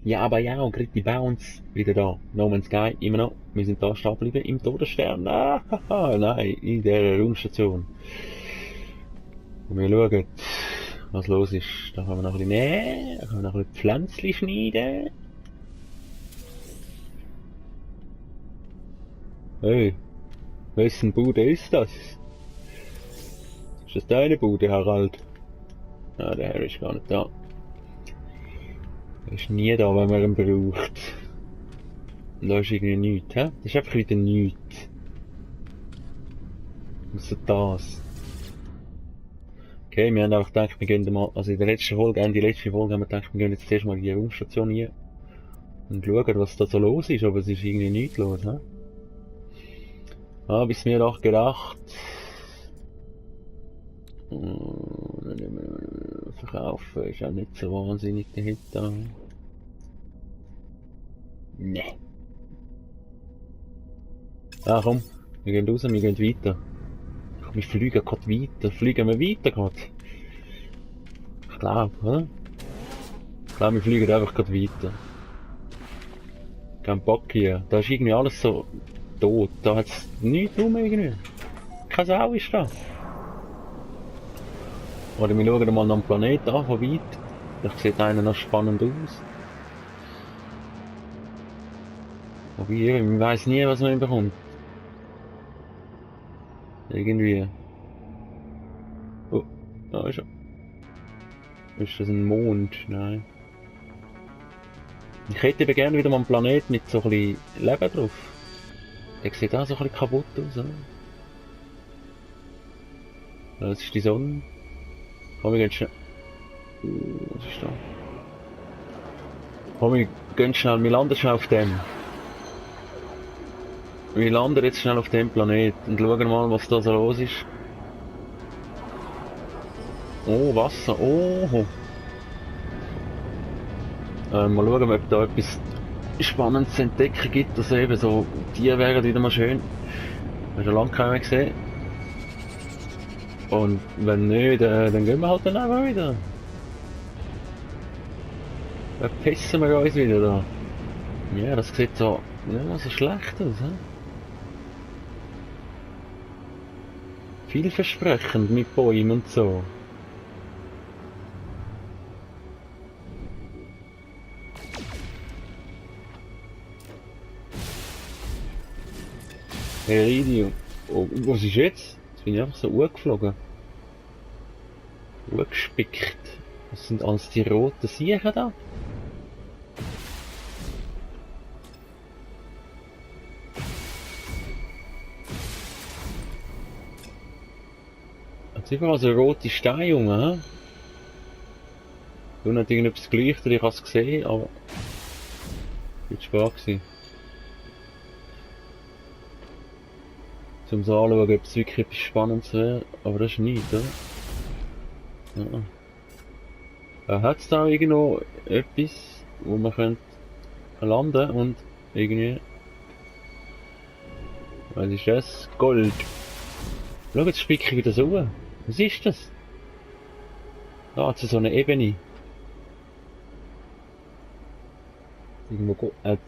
Ja, aber ja, und gerade die Bounce wieder da. No Man's Sky, immer noch. Wir sind da stehen geblieben im Todesstern. Ah, haha, nein, in der Raumstation. Und wir schauen, was los ist. Da können wir noch ein bisschen nähen, da können wir noch ein bisschen Pflänzchen schneiden. Hey, wessen Bude ist das? Ist das deine Bude, Harald? Ah, der Herr ist gar nicht da. Er ist nie da, wenn man ihn braucht. Und da ist irgendwie nichts, hä? Das ist einfach wieder nichts. Außer das. Okay, wir haben einfach gedacht, wir gehen mal, also in der letzten Folge, Ende der letzten Folge haben wir gedacht, wir gehen jetzt zuerst mal in die Raumstation hier. Und schauen, was da so los ist, aber es ist irgendwie nichts los, hä? Ah, bis mir auch gedacht. Verkaufen ist auch nicht so wahnsinnig dahinter. Ne. Ah komm, wir gehen raus, wir gehen weiter. Wir fliegen gerade weiter, fliegen wir weiter gerade? Ich glaube, oder? Ich glaube, wir fliegen einfach gerade weiter. Kein Bock hier, da ist irgendwie alles so tot, da hat's nichts rum irgendwie. Keine Sau ist da. Oder wir schauen mal nach dem Planeten an, von weit. Vielleicht sieht einer noch spannend aus. Wobei, man weiss nie, was man bekommt. Irgendwie. Oh, da ist er. Ist das ein Mond? Nein. Ich hätte eben gerne wieder mal einen Planet mit so ein bisschen Leben drauf. Der sieht auch so ein bisschen kaputt aus, oder? Das ist die Sonne. Komm, wir gehen schnell. Was ist da? Komm, wir gehen schnell, wir landen schnell auf dem. Wir landen jetzt schnell auf dem Planet und schauen mal, was da so los ist. Oh, Wasser, oh. Mal schauen, ob da etwas Spannendes zu entdecken gibt. Also eben so, Tiere wären wieder mal schön. Ich habe schon lange keinen mehr gesehen. Und wenn nicht, dann gehen wir halt dann einfach wieder. Dann pissen wir uns wieder da. Ja, das sieht so, ja, so schlecht aus, hä? Vielversprechend mit Bäumen und so. Iridium. Oh, was ist jetzt? Jetzt bin ich einfach so hochgeflogen. Hochgespickt. Was sind alles die roten Siechen da? Jetzt sind mal so rote Steine rum, hä? Du nicht irgendetwas geleuchtet, ich hab's gesehen, aber... Wird spannend gewesen. Zum so anschauen, ob es wirklich etwas Spannendes wäre, aber das ist nichts, oder? Ja. Hat es da irgendwo etwas, wo man könnte landen und irgendwie... Was ist das? Gold. Schau, jetzt spicke ich wieder so. Was ist das? Da hat es so eine Ebene. Irgendwo Gold.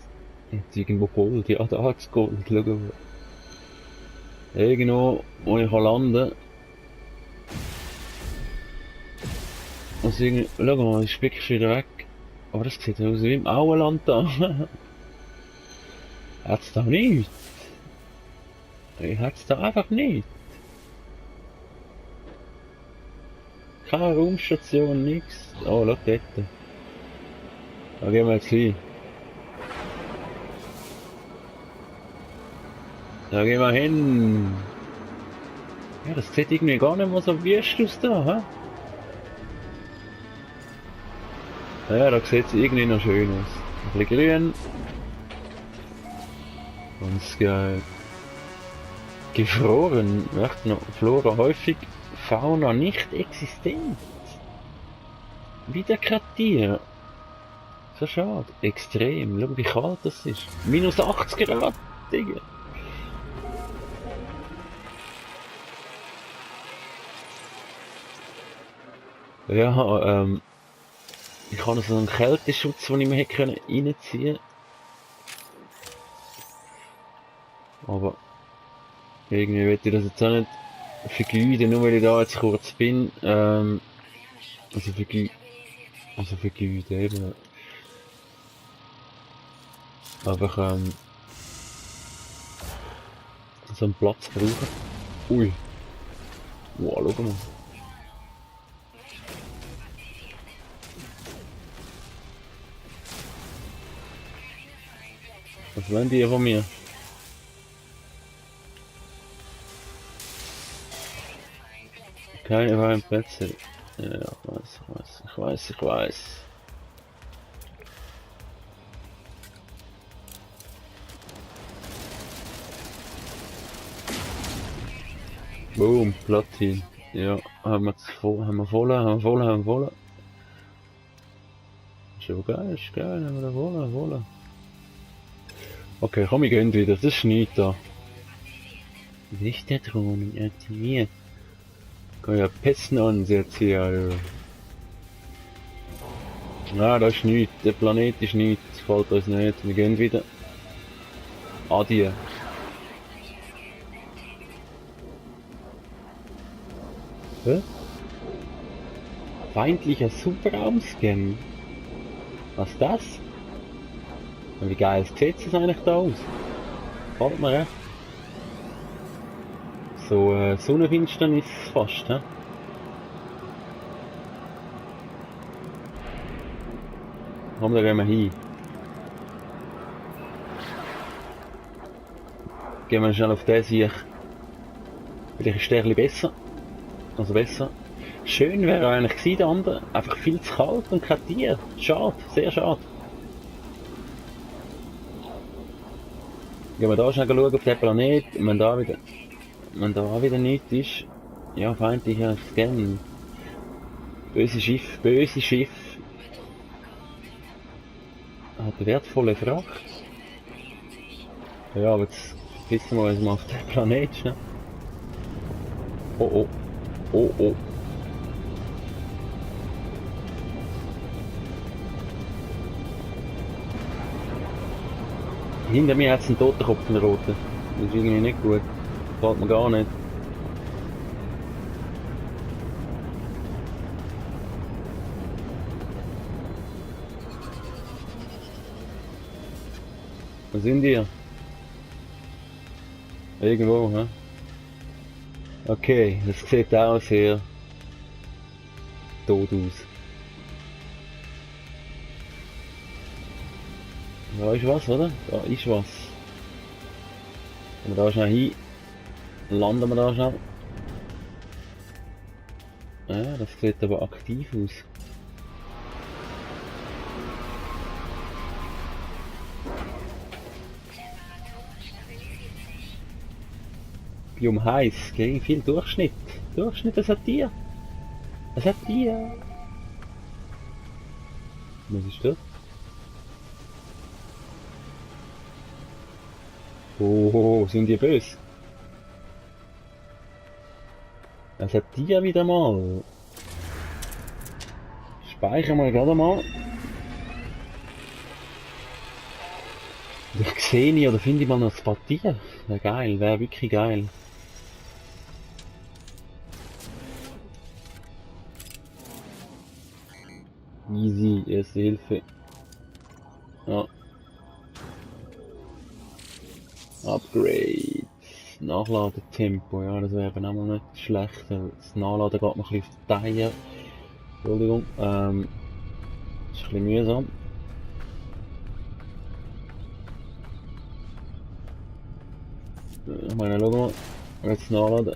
Jetzt irgendwo Gold. Ja, da hat es Gold. Schau mal. Irgendwo, wo ich landen kann. Also irgendwie, schau mal, ich spicke ist wieder weg. Aber das sieht aus wie im Auenland da. Hat's da nicht? Hat's da einfach nicht? Keine Raumstation, nix. Oh, schau dort. Da gehen wir jetzt hin. Da gehen wir hin. Ja, das sieht irgendwie gar nicht mehr so wüst aus da, hä? Ja, da sieht es irgendwie noch schön aus. Ein bisschen grün. Ganz geil. Gefroren. Echt noch. Flora häufig. Fauna nicht existent. Wieder kein Tier. So schade. Extrem. Schau wie kalt das ist. Minus 80 Grad, Digga. Ja, Ich habe noch so einen Kälteschutz, den ich mir hätte reinziehen können. Aber irgendwie will ich das jetzt auch nicht vergeuden, nur weil ich da jetzt kurz bin. Also vergeuden eben. Einfach so einen Platz brauchen. Ui. Wow, schau mal. Was wollen die von mir? Keine freien Plätze. Ja, ich weiß. Boom, Platin. Ja, haben wir voll. Ist aber geil, haben wir da voll. Okay, komm, ich gehen wieder, das ist nichts da. Lichterdrohnen aktiviert. Kann ja Pesten ansetzen hier, Alter. Ja, das ist nichts, der Planet ist nichts, das gefällt uns nicht. Wir gehen wieder. Adieu. Hä? Feindlicher Subraumscan. Was ist das? Wie geil sieht das eigentlich da aus? Gefällt mir, ja? So Sonnenfinsternis fast, hä? Komm, da gehen wir hin. Gehen wir schnell auf den hier. Vielleicht ist der ein bisschen besser. Also besser. Schön wäre eigentlich gewesen, der andere. Einfach viel zu kalt und kein Tier. Schade, sehr schade. Gehen wir da schnell schauen auf den Planet. Wenn da wieder nichts ist. Ja, feindlicher Scan. Böse Schiff. Hat wertvolle Fracht. Ja, aber jetzt wissen wir, was wir auf den Planet schnell. Oh. Hinter mir hat es einen Totenkopf, einen roten. Das ist irgendwie nicht gut. Gefällt mir gar nicht. Wo sind die? Irgendwo, hä? Okay, das sieht auch sehr tot aus. Da ist was, oder? Da ist was. Gehen wir da schnell hin. Landen wir da schnell. Ja, das sieht aber aktiv aus. Biom heiß, gegen viel Durchschnitt. Das hat Tier. Was ist das? Oh, sind die böse? Das hat Tier wieder mal. Speichern wir gerade mal. Ich sehe nicht, oder finde ich mal noch ein paar Tiere. Wäre geil, wäre wirklich geil. Easy, erste Hilfe. Ja. Upgrades. Nachladetempo, ja, das wäre eben auch mal nicht schlecht. Das Nachladen geht noch ein bisschen auf die Teilen. Entschuldigung, ist ein bisschen mühsam. Ich meine, schau mal, jetzt nachladen.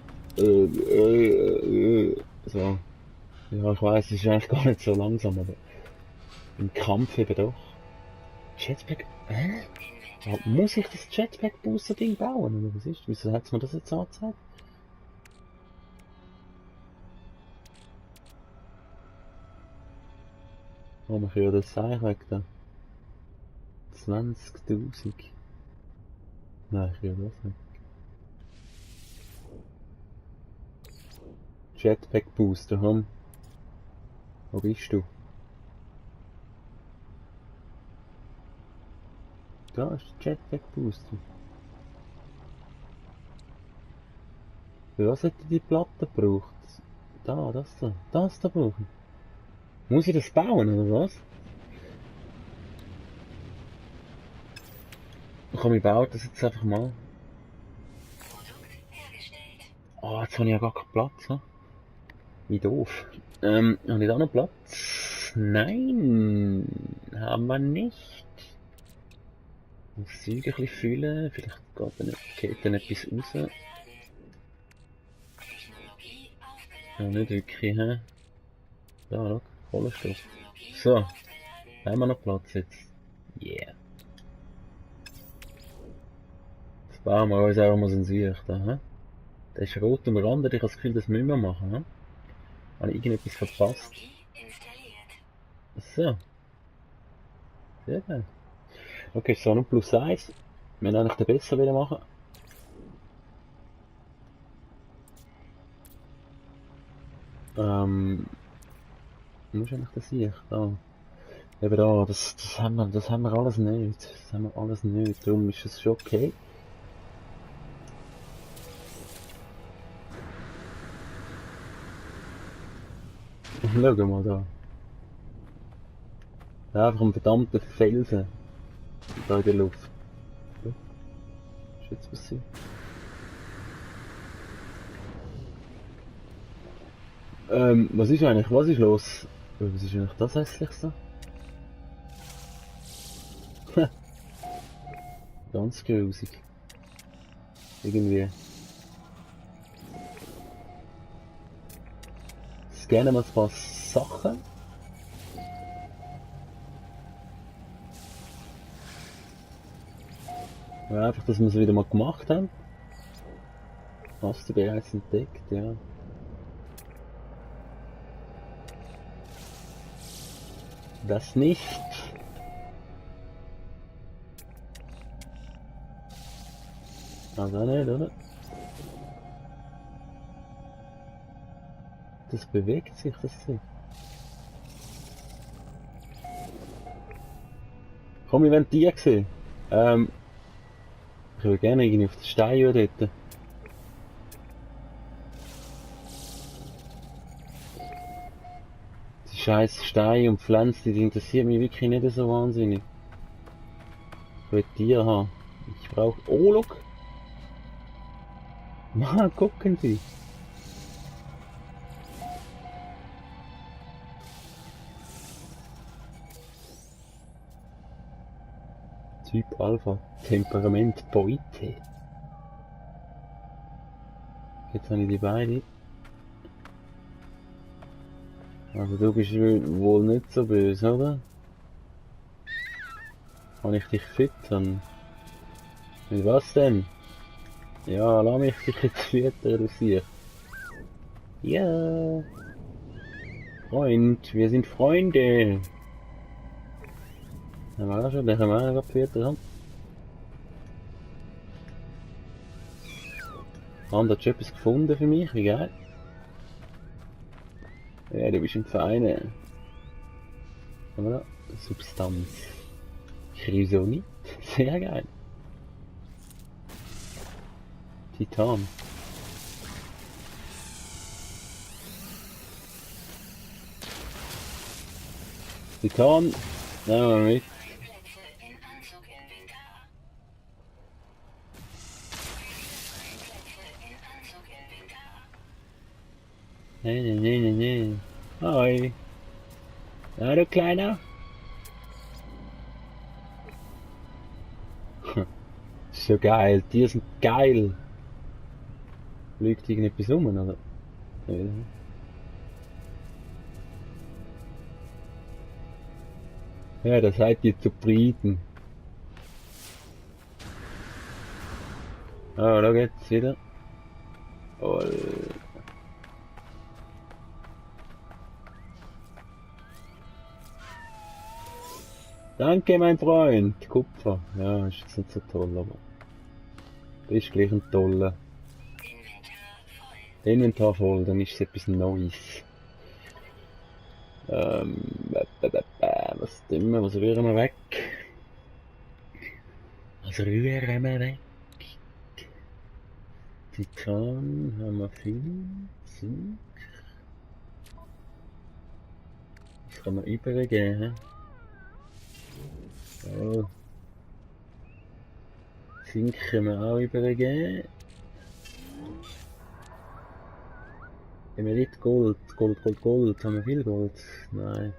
So. Ja, ich weiss, es ist eigentlich gar nicht so langsam, aber im Kampf eben doch. Jetpack, muss ich das Jetpack Booster Ding bauen, oder was ist? Wieso hat es mir das jetzt angezeigt? Oh, man kann ja das Seil weg da. 20.000. Nein, ich will das nicht. Jetpack Booster, Wo bist du? Da ist der Jetpack Booster. Für was hätte die Platte gebraucht? Da, das da. Das da brauchen. Muss ich das bauen, oder was? Komm, ich baue das jetzt einfach mal. Oh, jetzt habe ich ja gar keinen Platz, he? Wie doof. Habe ich da noch Platz? Nein, haben wir nicht. Das Zeug ein bisschen füllen, vielleicht geht dann etwas raus. Ja, nicht wirklich, hä? Da, schau, Kohlenstoff. So, haben wir noch Platz jetzt? Yeah. Das bauen wir uns auch mal so ein Sieg da, hä? Der ist rot umrandet, ich habe das Gefühl, das müssen wir machen, hä? Habe ich irgendetwas verpasst? So, sehr geil. Okay, so noch plus 1. Wir wollen eigentlich den besser wieder machen. Wo ist eigentlich der Sieg? Da. Eben da, das haben wir alles nicht. Das haben wir alles nicht, darum ist es schon okay. Schau mal da. Da einfach ein verdammter Felsen. Da in der Luft. Was ist jetzt passiert? Was ist eigentlich? Was ist los? Was ist eigentlich das Hässlichste? Ganz grusig. Irgendwie. Scannen wir ein paar Sachen. Ja, einfach, dass wir es wieder mal gemacht haben. Hast du bereits entdeckt, ja. Das nicht. Also nicht, oder? Das bewegt sich, das Ding. Komm, wir wollen die sehen. Ich würde gerne irgendwie auf den Stein dort. Die scheiß Steine und Pflanzen, die interessieren mich wirklich nicht so wahnsinnig. Ich will Tiere haben. Ich brauche... Oh, look! Mann, gucken Sie! Typ Alpha, Temperament Beute. Jetzt habe ich die beide. Also du bist wohl nicht so böse, oder? Kann ich dich füttern? Mit was denn? Ja, lass mich dich jetzt füttern, du Sieg. Ja. Freund, wir sind Freunde. Haben wir auch schon, den haben wir auch gefüttert. Haben da schon etwas gefunden für mich, wie geil. Ja, du bist im Verein. Haben wir da? Substanz. Chrysonit. Sehr geil. Titan. Titan. Nehmen wir mit. Nee. Hi. Na, du Kleiner? So geil, die sind geil. Fliegt irgendetwas rum, oder? Ja, da seid ihr zufrieden. Ah, da geht's wieder. Oh. Danke, mein Freund. Kupfer. Ja, ist jetzt nicht so toll, aber... Du bist gleich ein toller. Inventar voll, dann ist es etwas Neues. Was tun wir? Was rühren wir weg? Das rühren wir weg. Titan haben wir viel. Zink. Das kann man übergeben. Oh. Zink können wir auch übergeben. Emerit Gold. Gold. Haben wir viel Gold? Nein.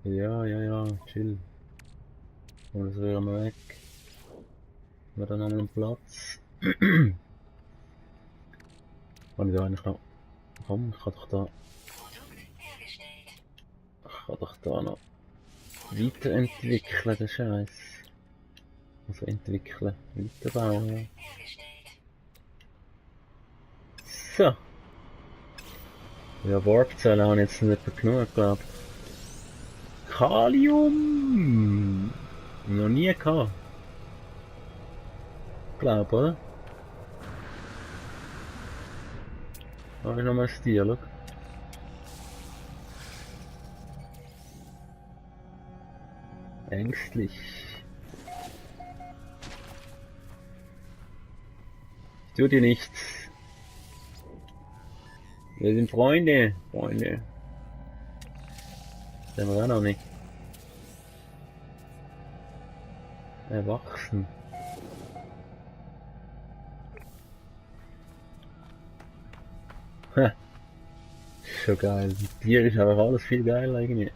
Ja, chill. Und das rühren wir weg. Haben wir dann nochmal einen Platz. Habe ich da eigentlich noch... Komm, ich kann doch da noch weiterentwickeln, den Scheiß. Also entwickeln, weiterbauen. So. Ja, Warpzellen habe ich jetzt nicht genug, glaube ich. Kalium! Noch nie gehabt. Glaub, oder? Habe ich noch mal ein Tier, schau. Ängstlich. Ich tue dir nichts. Wir sind Freunde. Freunde. Das sind wir auch noch nicht. Erwachsen. Ha. Schon geil. Mit Tier ist aber alles viel geiler irgendwie.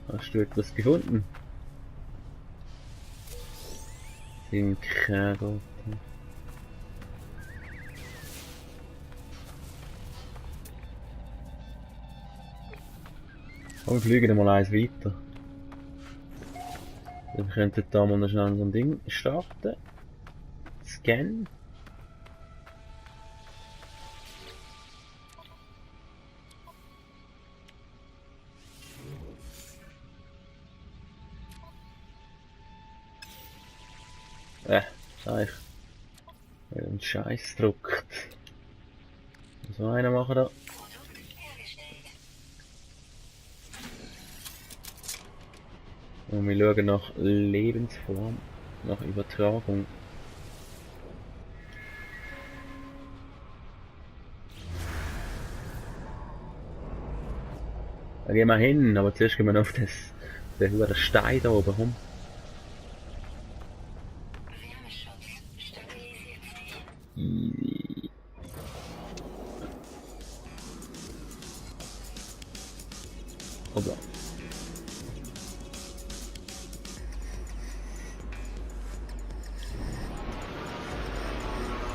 Hast du etwas gefunden? Sinkadel. Oh, wir fliegen mal eins weiter. Wir könnten da mal noch schnell so ein Ding starten. Scan. Sag ich. Ein Scheiß druckt. So einer machen da. Und wir schauen nach Lebensform, nach Übertragung. Da gehen wir hin, aber zuerst gehen wir noch auf den Stein da oben rum. Easy. Hoppla.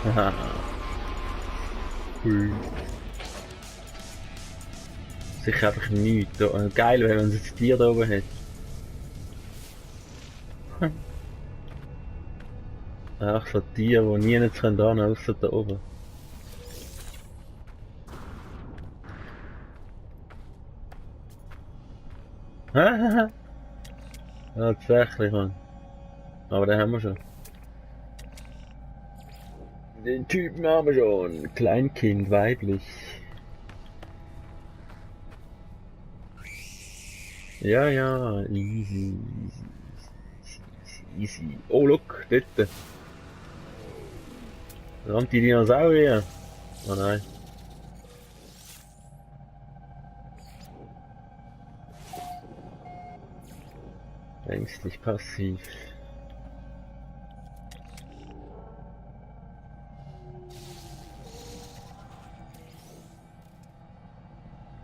Haha. Cool. Sicher einfach nichts. Geil, wenn man das Tier da oben hat. Ach, so Tiere, die nie nicht hin können, außer da oben. Hahaha. Ja, tatsächlich, Mann. Aber den haben wir schon. Den Typen haben wir schon. Kleinkind, weiblich. Ja, easy. Oh, look, dort. Anti-Dinosaurier. Oh nein. Ängstlich passiv.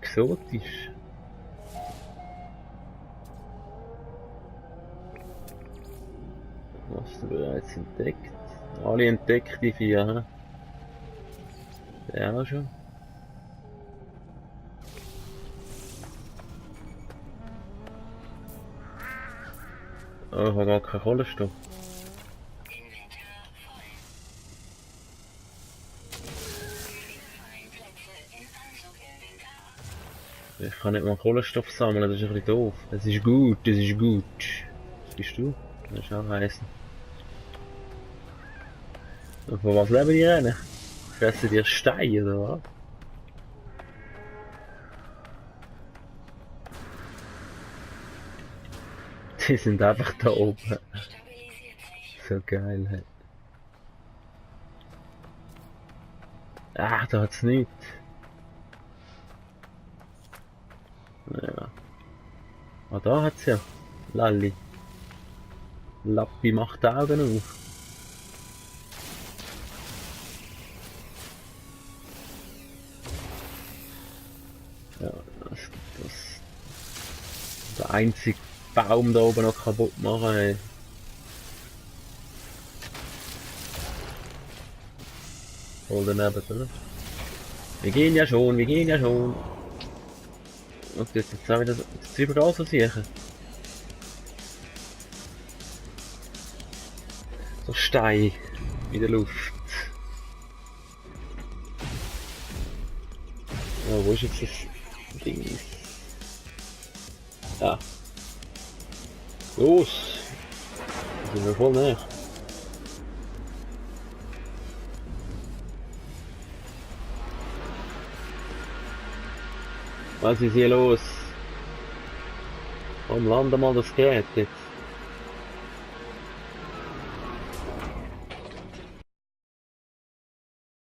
Exotisch. Hast du bereits entdeckt? Alle entdeckt, die 4, hm? Der auch schon. Oh, ich habe gar keinen Kohlenstoff. Ich kann nicht mal Kohlenstoff sammeln, das ist ein bisschen doof. Das ist gut, das ist gut. Was bist du? Das ist auch heißen. Und von was leben die eigentlich? Fressen die Steine oder was? Sie sind einfach da oben. So geil, hey. Ah, da hat's nichts. Ja. Ah, da hat's ja. Lalli. Lappi macht die Augen auf. Ja, das der einzige Baum da oben noch kaputt machen, ey. Voll daneben, oder? Wir gehen ja schon, wir gehen ja schon. Und jetzt auch wieder das überall so sicher. So Stein in der Luft. Ja, wo ist jetzt das Ding? Ah. Los! Da sind wir voll näher. Was ist hier los? Komm, lande mal das Gerät jetzt.